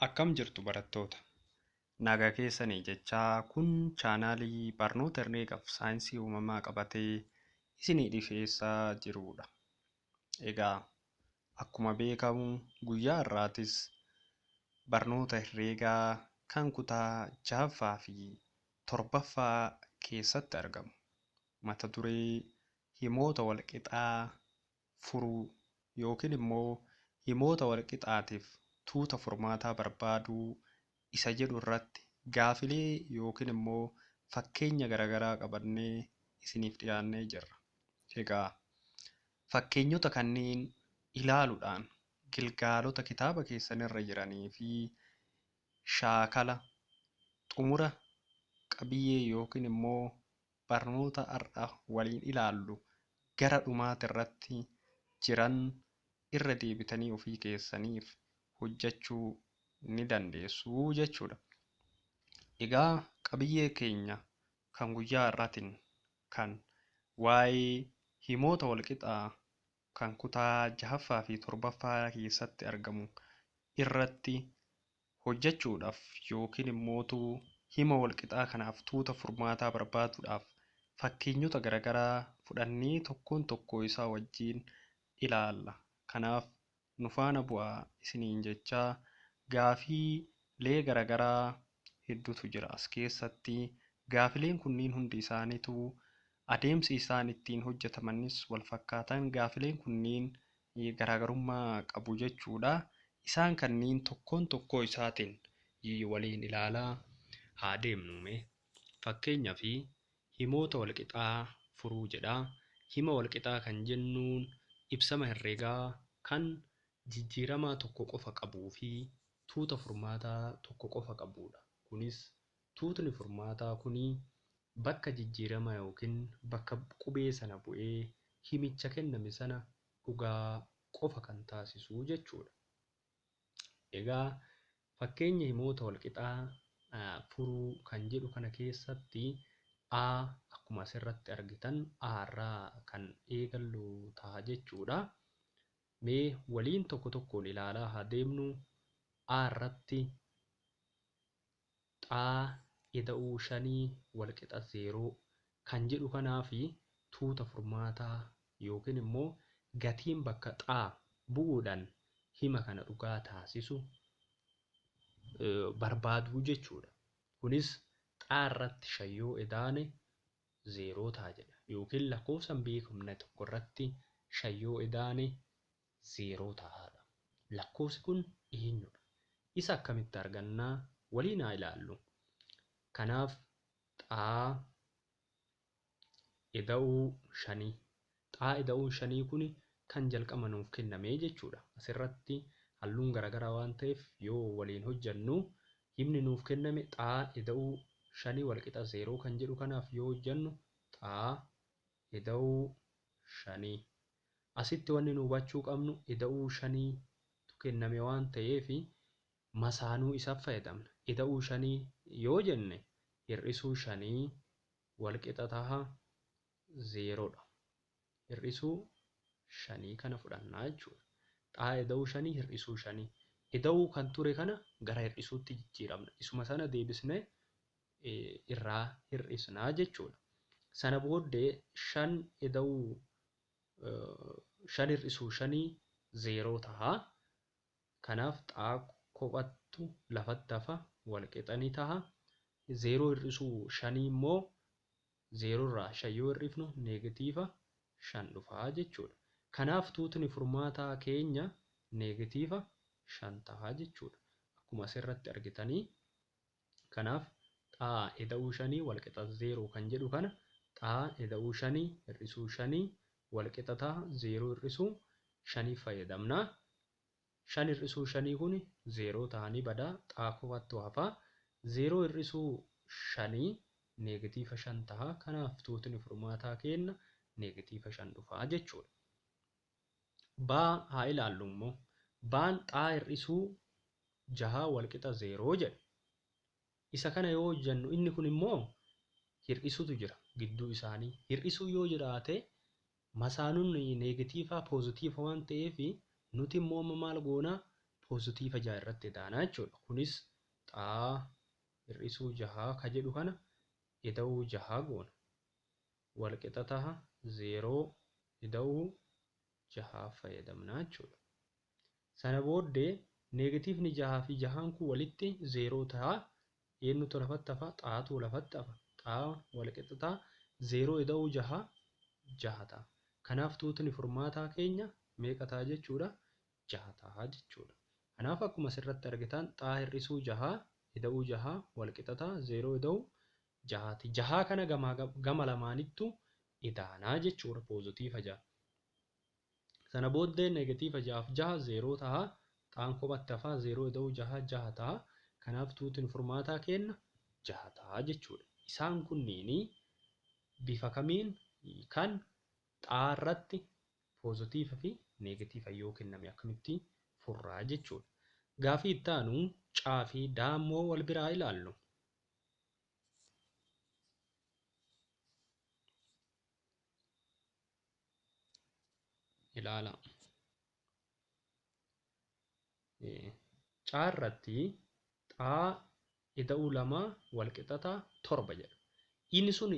Akkam jirtu barattoota? Nagaa keessanii jechaa kun chaanaalii barnoota herreegaaf saayinsii uumamaa qabatee isinii dhiyeessaa jirudha. Egaa akkuma beekamu guyyaa har'aatis barnoota herreegaa kan kutaa ja'affaa fi torbaffaa keessatti argamu. Mata duree himoota walqixaa furuu yookiin immoo himoota walqixaatiif tuuta furmaataa barbaaduu isa jedhu irratti gaafilee yookiin immoo fakkeenya garaagaraa qabannee isiniif dhiyaannee jirra. Egaa fakkeenyota kanneen ilaaluudhaan gilgaalota kitaaba keessanirra jiranii fi shaakala xumura qabiyyee yookiin immoo barnoota har'a waliin ilaallu gara dhumaati irratti jiran irra deebitanii ofii keessaniif hojjechuu ni dandeessu jechuudha. Egaa qabiyyee keenya kan guyyaa har'aatiin kan waa'ee himoota walqixaa kan kutaa ja'affaa fi torbaffaa keessatti argamu irratti hojjechuudhaaf yookiin immootu hima walqixaa kanaaf tuuta furmaataa barbaaduudhaaf fakkeenyota garaagaraa fudhannee tokkoon tokkoo isaa wajjin ilaalla. Kanaaf nu faana bu'aa isiniin jechaa gaafiilee garaagaraa hedduutu jira as keessatti. Gaafileen kunniin hundi isaaniitu adeemsi isaan ittiin hojjetamanis wal fakkaatan gaafileen kunniin garaagarummaa qabu jechuudha. Isaan kanneen tokkoon tokkoo isaatiin waliin ilaalaa haa deemnu mee. Fakkeenyaaf himoota walqixaa furuu jedha. Hima walqixaa kan jennuun ibsama herreegaa kan jijjiiramaa tokko qofa qabuu fi tuuta furmaataa tokko qofa qabudha. Kunis tuutni furmaataa kuni bakka jijjiiramaa yookiin bakka qubee sana bu'ee himicha kenname sana dhugaa qofa kan taasisu jechuudha. Egaa fakkeenya himoota walqixaa furuu kan jedhu kana keessatti A akkuma asirratti argitan A irraa kan eegallu ta'a jechuudha. Mee waliin tokko tokkoon ilaalaa haa deemnu. A irratti xaa ida'uu shanii walqixa 0 kan jedhu kanaa fi tuuta furmaataa yookiin immoo gatiin bakka xaa bu'uudhaan hima kana dhugaa taasisu barbaaduu jechuudha. Kunis xaa irratti 5 yoo idaane 0 ta'a jedha. Yookiin lakkoofsa hin beekamne tokko irratti 5 yoo idaane 0 ta'aadha. Lakkoofsi kun eenyudha? Isa akkamitti argannaa? Waliin haa ilaallu. Kanaaf xaa ida'uu shanii. Xaa ida'uu shanii kun kan jalqaba nuuf kenname jechuudha. Asirratti halluun garaagaraa waan ta'eef yoo waliin hojjennu himni nuuf kenname xaa ida'uu shanii walqixa 0 kan jedhu kanaaf yoo hojjennu xaa ida'uu shanii. Asitti wanni nu hubachuu qabnu ida'uu shaniitu kenname waan ta'eef masaanuu isaaf fayyadamna. Ida'uu shanii yoo jenne hir'isuu shanii walqixa taha 0dha. Hir'isuu shanii kana fudhannaa jechuudha. Xaa ida'uu shanii hir'isuu shanii. Ida'uu kan ture kana gara hir'isuutti jijjiiramna. Isuma sana deebisnee irraa hir'isnaa jechuudha. Sana booddee 5 ida'uu 5 hir'isuu shanii 0 taha. Kanaaf xaa kophattu lafatti hafa walqixa ni taha. 0 hir'isuu shanii immoo 0 irraa 5 yoo hir'ifnu neegatiiva 5 dhufaa jechuudha. Kanaaf tuutni furmaataa keenya neegatiiva 5 taha jechuudha. Akkuma asirratti argitanii kanaaf xaa ida'uu shanii walqixa 0 kan jedhu kana xaa ida'uu shanii hir'isuu shanii walqixa taha 0 hir'isuu shanii fayyadamna. 5 hir'isuu shanii kun 0 ta'anii badaa xaa kophattu hafa. 0 hir'isuu shanii neegatiiva 5 taha. Kanaaf tuutni furmaataa keenya neegatiiva 5 dhufaa jechuudha. Baa haa ilaallu immoo. Baan xaa hir'isuu 6 walqixa 0 jedha. Isa kana yoo hojjennu inni kun immoo hir'isuutu jira gidduu isaanii. Hir'isuu yoo jiraate masaanuun neegatiivaa poozitiiva waan ta'eef nuti immoo amma maal goonaa poozitiiva 6 irratti idaanaa jechuudha. Kunis xaa hir'isuu 6 ka jedhu kana ida'uu 6 goona. Walqixa taha 0 ida'uu 6 fayyadamnaa jechuudha. Sana booddee neegatiivni 6 fi 6 kun walitti 0 ta'a. Eenyutu lafatti hafa? Xaatu lafatti hafa. Xaa walqixa ta'a 0 ida'uu 6 6 ta'a. Kanaaf tuutni furmaataa keenya meeqa ta'a jechuudha? 6 ta'a jechuudha. Kanaaf akkuma asirratti argitan xaa hir'isuu 6 ida'uu 6 walqixa ta'a 0 ida'uu 6ti. 6 kana gama lamaanittu idaanaa jechuudha poozitiiva 6. Sana booddee neegatiiva 6 fi 6 0 ta'a. Xaan kophatti hafa 0 ida'uu 6 6 ta'a. Kanaaf tuutni furmaataa keenya 6 ta'a jechuudha. Isaan kunniin bifa kamiin kan xaa irratti poozitiiva fi neegatiiva yoo kenname akkamitti furraa jechuudha. Gaafii itti aanu caa fi daa immoo wal biraa ilaallu. Ilaala. Caa irratti xaa ida'uu 2 walqixa ta'a 7 jedha. Inni sun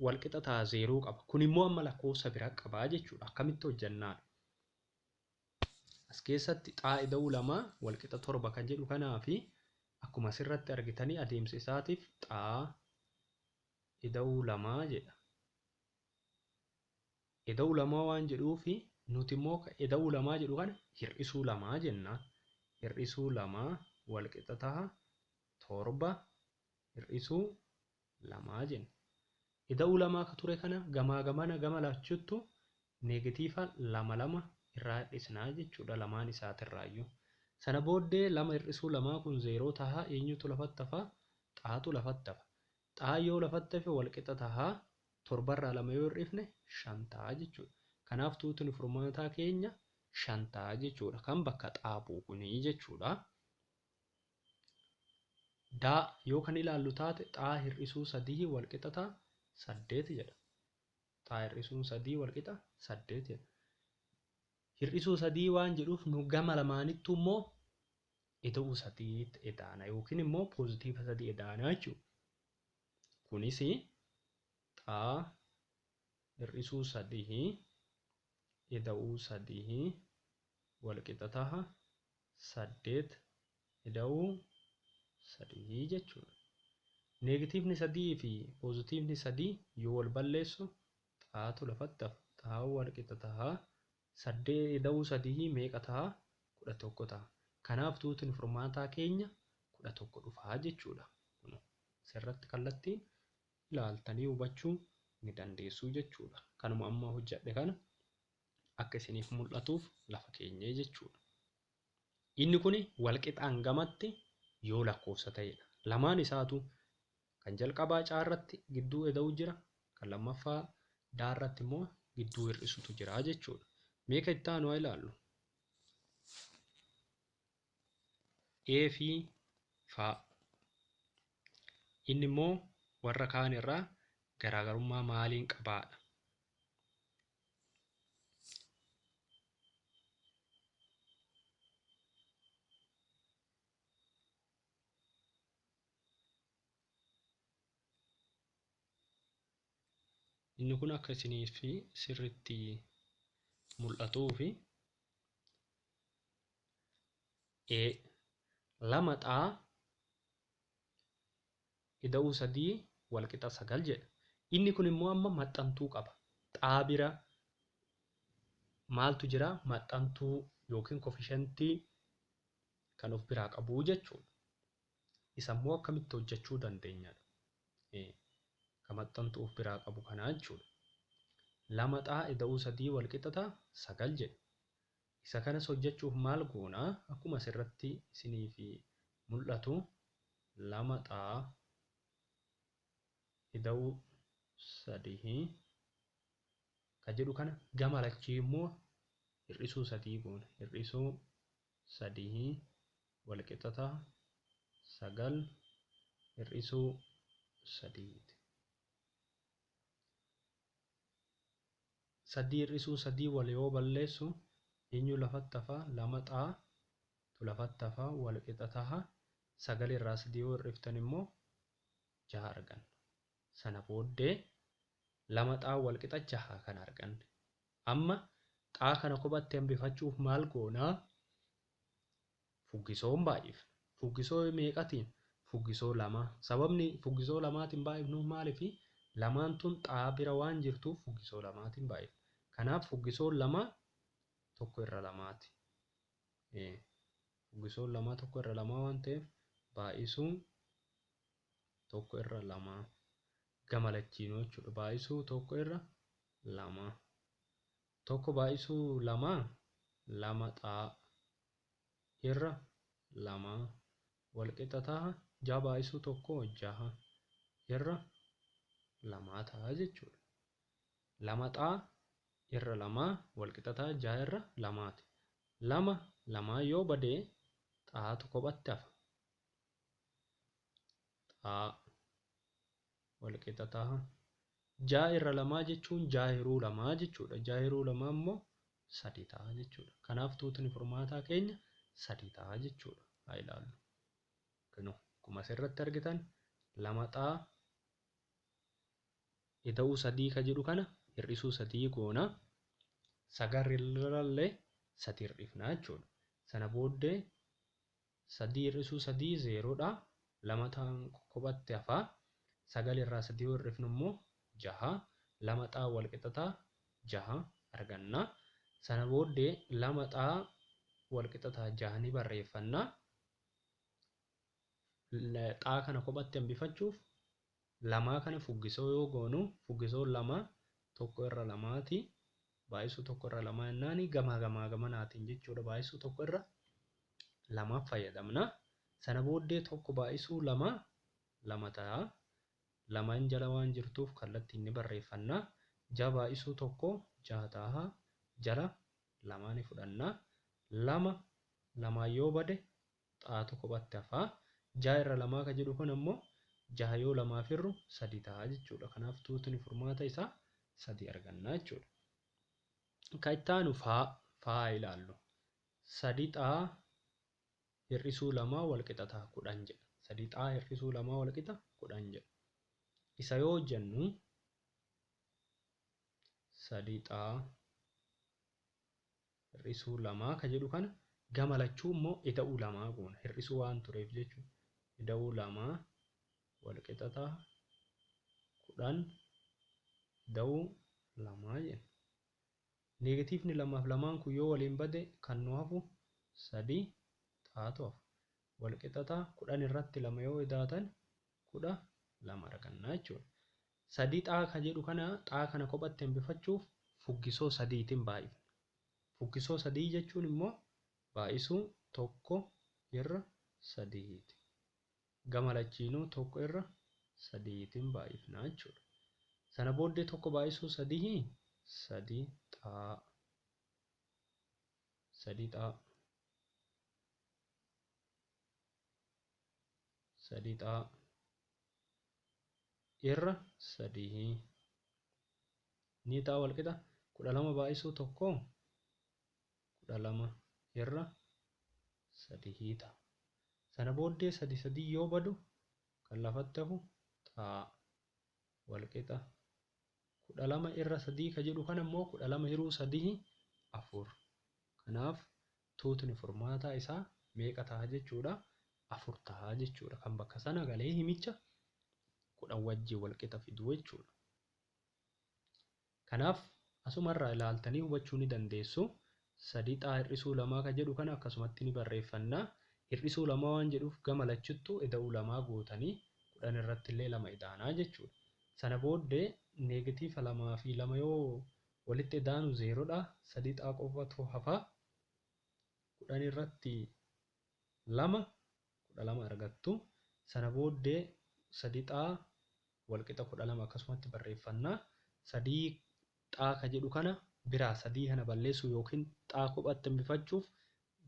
walqixa ta'a 0 qaba. Kun immoo amma lakkoofsa biraa qabaa jechuudha. Akkamitti hojjannaadha? As keessatti xaa ida'uu 2 walqixa 7 kan jedhu kanaa fi akkuma asirratti argitanii adeemsa isaatiif xaa ida'uu 2 jedha. Ida'uu 2 waan jedhuufi nuti immoo ida'uu 2 jedhu kana hir'isuu 2 jenna. Hir'isuu 2 walqixa ta'a 7 hir'isuu 2 jenna. Ida'uu 2 ka ture kana gamaa gamana gama lachuttu neegatiiva 2 2 irraa hir'isnaa jechuudha lamaan isaatirraayyuu. Sana booddee 2 hir'isuu 2 kun 0 ta'a. Eenyutu lafatti hafa? Xaatu lafatti hafa. Xaa yoo lafatti hafe walqixa ta'a 7 irraa 2 yoo hir'ifne 5 ta'a jechuudha. Kanaaf tuutni furmaataa keenya 5 ta'a jechuudha. Kan bakka xaa bu'u kunii jechuudha. Daa yoo kan ilaallu taate xaa hir'isuu 3 walqixa ta'a 8 jedha. Xaa hir'isuun 3 walqixa 8 jedha. Hir'isuu 3 waan jedhuuf nu gama lamaanittu immoo ida'uu 3 idaana yookiin immoo poozitiiva 3 idaana jechuudha. Kunis xaa hir'isuu 3 ida'uu 3 walqixa ta'a 8 ida'uu 3 jechuudha. Neegatiivni 3 fi poozitiivni 3 yoo wal balleessu xaatu lafatti hafa. Xaa walqixa ta'a 8 ida'uu 3 meeqa ta'a? 11 ta'a. Kanaaf tuutni furmaataa keenya 11 dhufaa jechuudha. Kun asirratti kallattiin ilaaltanii hubachuu ni dandeessu jechuudha. Kanuma amma hojjedhe kana akka isiniif mul'atuuf lafa keenyee jechuudha. Inni kun walqixaan gamatti yoo lakkoofsa ta'edha. Lamaan isaatu kan jalqabaa caa irratti gidduu ida'uu jira, kan lammaffaa daa irratti immoo gidduu hir'isutu jira jechuudha. Meeqa itti aanu haa ilaallu. E fi F. Inni immoo warra kaan irraa garaagarummaa maaliin qabaadha? Inni kun akka isiniif sirriitti mul'atuufi E 2 xaa ida'uu 3 walqixa 9 jedha. Inni kun immoo amma maxxantuu qaba. Xaa bira maaltu jira? Maxxantuu yookiin koofishantii kan of biraa qabu jechuudha. Isa immoo akkamitti hojjechuu dandeenyadha? Kan maxxantuu of biraa qabu kanaa jechuudha. 2 xaa ida'uu 3 walqixa ta'a 9 jedha. Isa kanas hojjechuuf maal goona? Akkuma asirratti isiniif mul'atu 2 xaa ida'uu 3 kan jedhu kana gama lachii immoo hir'isuu 3 goona. Hir'isuu 3 walqixa ta'a 9 hir'isuu 3. 3 hir'isuu 3 wal yoo balleessu eenyu lafatti hafa? 2 xaa Lafatti hafaa walqixa taha. 9 irraa 3 yoo hir'iftan immoo 6 arganna. Sana booddee 2 xaa walqixa 6 kan arganne. Amma xaa kana kophatti hambifachuuf maal goonaa? Fuggisoon baay'ifna. Fuggisoo meeqatiin? Fuggisoo 2. Sababni fuggisoo 2tiin baay'ifnuuf maaliifi? Lamaan tun xaa bira waan jirtuuf fuggisoo 2tiin baay'ifna. Kanaaf fuggisoon 2 1 irra 2ti. Fuggisoon 2 1 irra 2 waan ta'eef baay'isuun 1 irra 2 gama lachiinuu jechuudha. Baay'isuu 1 irra 2. 1 baay'isuu 2 2 xaa irra 2 walqixa taha. 6 baay'isuu 1 6 irra 2 ta'a jechuudha. 2 xaa irra 2 walqixa taha 6 irra 2ti. 2 2 yoo badee xaatu kophatti hafa. Xaa walqixa taha. 6 irra 2 jechuun 6 hiruu 2 jechuudha. 6 hiruu 2 immoo 3 ta'a jechuudha. Kanaaf tuutni furmaataa keenya 3 ta'a jechuudha. Haa ilaallu. Kunoo akkuma asirratti argitan 2 xaa ida'uu 3 ka jedhu kana hir'isuu 3 goona. 9 irrallee 3 hir'ifna jechuudha. Sana booddee 3 hir'isuu 3 0dha. 2 ta'an kophatti hafaa. 9 irraa 3 yoo hir'ifnu immoo 6. 2 xaa walqixa ta'a 6 arganna. Sana booddee 2 xaa walqixa ta'a 6 ni barreeffanna. Xaa kana kophatti hambifachuuf 2 kana fuggisoo yoo goonu fuggisoon 2 1 irra 2ti. Baay'isuu 1 irra 2 jennaani gamaa gamaa gamanaatiin jechuudha. Baay'isuu 1 irra 2 fayyadamna. Sana booddee 1 baay'isuu 2 2 ta'a. 2 jala waan jirtuuf kallattiin ni barreeffanna. 6 baay'isuu 1 6 ta'a. Jala 2 ni fudhanna. 2 2 yoo bade xaatu kophatti hafaa. 6 irra 2 ka jedhu kun ammoo 6 yoo 2 firru 3 ta'a jechuudha. Kanaaf tuutni furmaata isaa 3 arganna jechuudha. Kan itti aanu faa ilaallu. 3 xaa hir'isuu 2 walqixa ta'a 10 jedha. 3 xaa hir'isuu 2 walqixa 10 jedha. Isa yoo hojjennu 3 xaa hir'isuu 2 ka jedhu kana gama lachuu immoo ida'uu 2 goona. Hir'isuu waan tureef jechuudha. Ida'uu 2 walqixa ta'a 10 ida'uu 2 jenna. Neegatiivni 2 fi 2 kun yoo waliin bade kan nu hafu 3 xaatu hafa. Walqixa ta'a 10 irratti 2 yoo idaatan 12 arganna jechuudha. 3 xaa ka jedhu kana xaa kana kophatti hambifachuuf fuggisoo 3tiin baay'ifna. Fuggisoo 3 jechuun immoo baay'isuu 1 irra 3ti. Gama lachiinuu 1 irra 3tiin baay'ifna jechuudha. Sana booddee 1 baay'isuu 3 3 xaa 3 xaa 3 xaa irra 3 ni ta'a walqixa 12 baay'isuu 1 12 irra 3 ta'a. Sana booddee 3 3 yoo badu kan lafatti hafu xaa walqixa 12 irra 3 ka jedhu kana immoo 12 hiruu 3 4. Kanaaf tuutni furmaataa isaa meeqa ta'a jechuudha? 4 ta'a jechuudha. Kan bakka sana galee himicha 10 wajjin walqixa fidu jechuudha. Kanaaf asumarraa ilaaltanii hubachuu ni dandeessu. 3 xaa hir'isuu 2 ka jedhu kana akkasumatti ni barreeffanna. Hir'isuu 2 waan jedhuuf gama lachuttuu ida'uu 2 gootanii 10 irratti illee 2 idaanaa jechuudha. Sana booddee neegatiiva 2 fi 2 yoo walitti idaanu 0dha. 3 xaa qofatu hafa. 10 irratti 2 12 argattu. Sana booddee 3 xaa walqixa 12 akkasumatti barreeffanna. 3 xaa ka jedhu kana biraa 3 kana balleessuu yookiin xaa kophatti hambifachuuf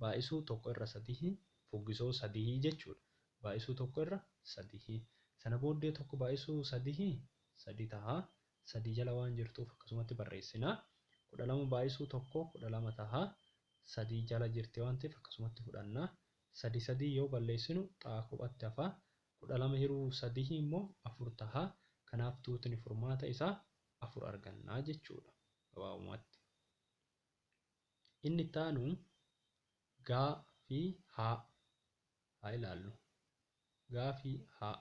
baay'isuu 1 irra 3 fuggisoo 3 jechuudha. Baay'isuu 1 irra 3. Sana booddee 1 baay'isuu 3 3 ta'a. 3 jala waan jirtuuf akkasumatti barreessina. 12 baay'isuu 1 12 ta'a. 3 jala jirti waan ta'eef akkasumatti fudhanna. Sadi sadii yoo balleessinu xaa kophatti hafa. 12 hiruu 3 immoo 4 taha. Kanaaf tuutni furmaata isaa 4 argannaa jechuudha gabaabumatti. Inni itti aanu gaa fi haa haa ilaallu. Gaa fi haa.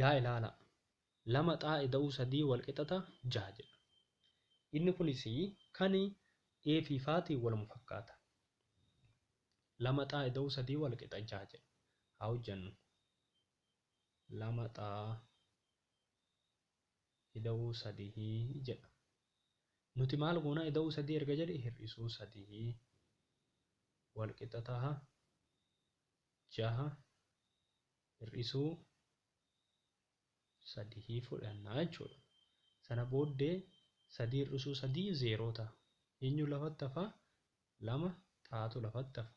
Gaa ilaala. 2 xaa ida'uu 3 wal qixata 6 jedha. Inni kunis kan A fi faatiin waluma fakkaata. 2 xaa ida'uu 3 wal qixa 6 jedha. Haa hojjennu. 2 xaa ida'uu 3 jedha. Nuti maal goona ida'uu 3 erga jedhe hir'isuu 3 wal qixa taha 6 hir'isuu 3 fudhannaa jechuudha. Sana booddee 3 hir'isuu 3 0 ta'a. Eenyu lafatti hafa? 2 xaatu lafatti hafa.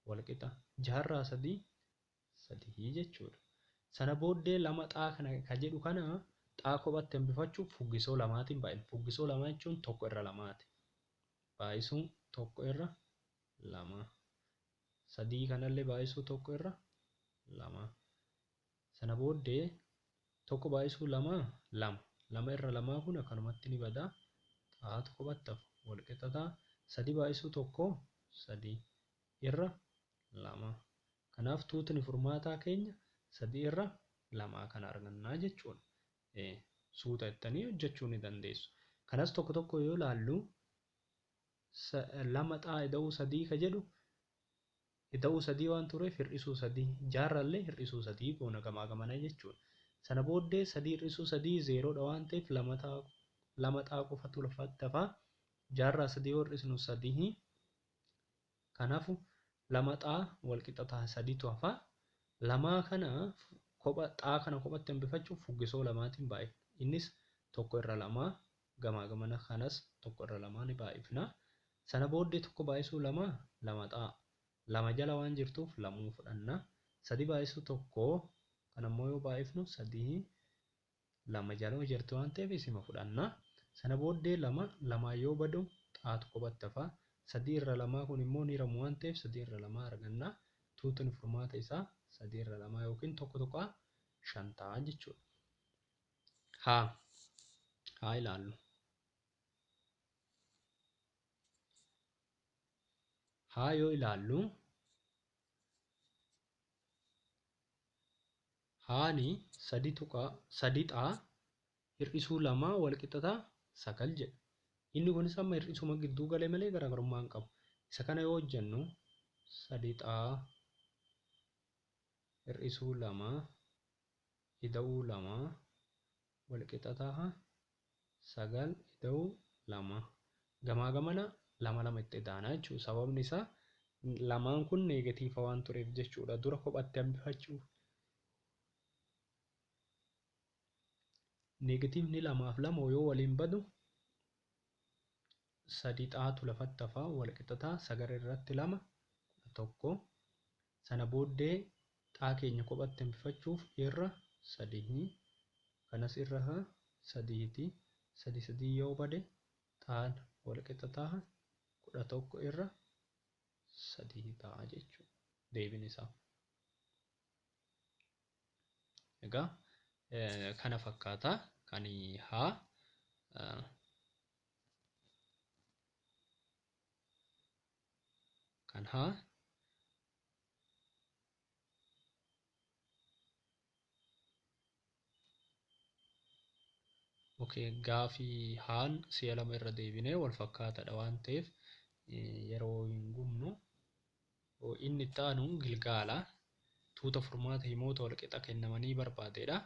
Wal qixa 6 3 3 jechuudha. Sana booddee 2 xaa kana ka jedhu kana xaa kophatti hambifachuuf fuggisoo lamaatiin baay'ina. Fuggisoo lama jechuun 1 irra 2ti. Baay'isuun 1 irra 2. 3 kanallee baay'isuu 1 irra 2. Sana booddee 1 baay'isuu 2 2. 2 irra 2 kun akkanumatti ni bada. Xaatu kophatti hafa. Wal qixa ta'a. 3 baay'isuu 1 3 irra 2. Kanaaf tuutni furmaataa keenya 3 irra 2 kana argannaa jechuudha. Suuta jettanii hojjechuu ni dandeessu. Kanas tokko tokko yoo ilaallu 2 xaa ida'uu 3 ka jedhu ida'uu 3 waan tureef hir'isuu 3 jaarrallee hir'isuu 3 goona gamaa gamana jechuudha. Sana booddee 3 hir'isuu 3 0 dha waan ta'eef 2 xaa qofatu lafatti hafa. Jaarraa 3 yoo hir'isnu 3 kanaafu 2 xaa wal qixa ta'a 3tu hafa. 2 kana kopha xaa kana kophatti hambifachuuf fuggisoo lamaatiin baay'ifna. Innis 1 irra 2 gamaa gamana kanas 1 irra 2 ni baay'ifna. Sana booddee 1 baay'isuu 2 2 xaa 2 jala waan jirtuuf 2 fudhanna. 3 baay'isuu 1 kan ammoo yoo baay'ifnu 3 2 jala jirtu waan ta'eef isima fudhanna. Sana booddee 2 2 yoo badu xaatu kophatti hafa. 3 irra 2 kun immoo ni ramu waan ta'eef 3 irra 2 arganna. Tuutni furmaata isaa 3 irra 2 yookiin 1.5 ta'a jechuudha. Haa ilaallu. Haa yoo ilaallu haani 3.3 xaa hir'isuu 2 wal qixa ta'a 9 jedha. Inni kunis amma hir'isuma gidduu galee malee garaagarummaa hin qabu. Isa kana yoo hojjennu 3 xaa hir'isuu 2 ida'uu 2 wal qixa ta'a 9 ida'uu 2. Gamaa gamana 2 2 itti idaana jechuudha. Sababni isaa lamaan kun neegatiifa waan tureef jechuudha. Dura kophatti hambifachuuf. Neegatiivni 2 fi 2 yoo waliin badu 3 xaatu lafatti hafa wal qixa ta'a 9 irratti 2 11. Sana booddee xaa keenya kophatti hambifachuuf irra 3 kanas irra 3ti 3 3 yoo bade xaan wal qixa ta'a 11 irra 3 ta'a jechuudha deebiin isaa. Egaa kana fakkaata kan haa kan haa Okay, gaafii haan si'a 2 irra deebinee wal fakkaataadha waan ta'eef yeroo hin gubnu. Inni itti aanu gilgaala tuuta furmaata himoota wal qixa kennamanii barbaadeedha.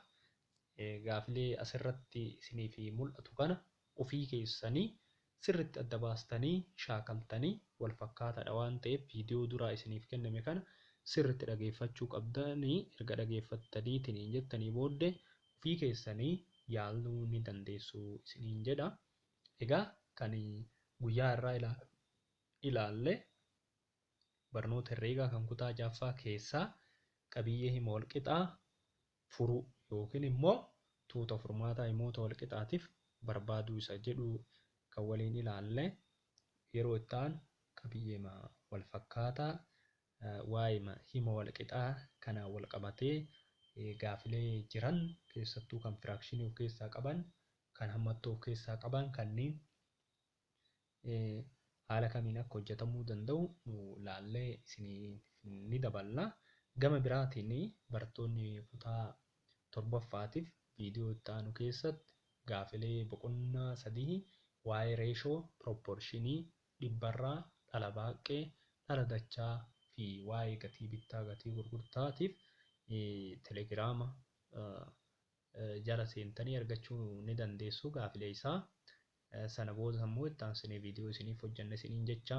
Gaafilee asirratti isiniif mul'atu kana ofii keessanii sirriitti adda baastanii shaakaltanii wal fakkaataadha waan ta'eef viidiyoo duraa isiniif kenname kana sirriitti dhageeffachuu qabdanii erga dhageeffattaniitiin jettanii booddee ofii keessanii yaaluu ni dandeessu isiniin jedha. Egaa kan guyyaa irraa ilaalle barnoota herreegaa kan kutaa 6ffaa keessaa qabiyyee hima wal qixaa furuu yookiin immoo tuuta furmaataa himoota wal qixaatiif barbaaduu isa jedhu kan waliin ilaalle. Yeroo itti aanu qabiyyeema wal fakkaataa waa'ee hima wal qixaa kanaan wal qabatee gaafilee jiran, keessattuu kan firaakshinii of keessaa qaban, kan hammattoo of keessaa qaban kanneen haala kamiin akka hojjetamuu danda'u laallee isinii ni daballa. Gama biraatiin barattoonni kutaa 7ffaatiif viidiyoo itti aanu keessatti gaafilee boqonnaa 3 waa'ee reeshoo, pirooporshinii, dhibbarraa, dhala baaqqee, dhala dachaa fi waa'ee gatii bittaa gatii gurgurtaatiif telegiraama jala seentanii argachuu ni dandeessu gaafilee isaa. Sana booda immoo itti aansinee viidiyoo isiniif hojjenna isiniin jecha.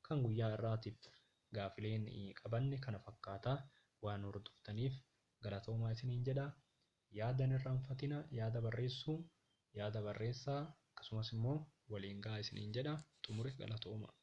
Kan guyyaa har'aatiif gaafileen qabanne kana fakkaata. Waan hordoftaniif galatoomaa isiniin jedha. Yaada hin irraanfatina, yaada barreessuu, yaada barreessaa, akkasumas immoo waliin gahaa isiniin jedha. Xumure, galatoomaa.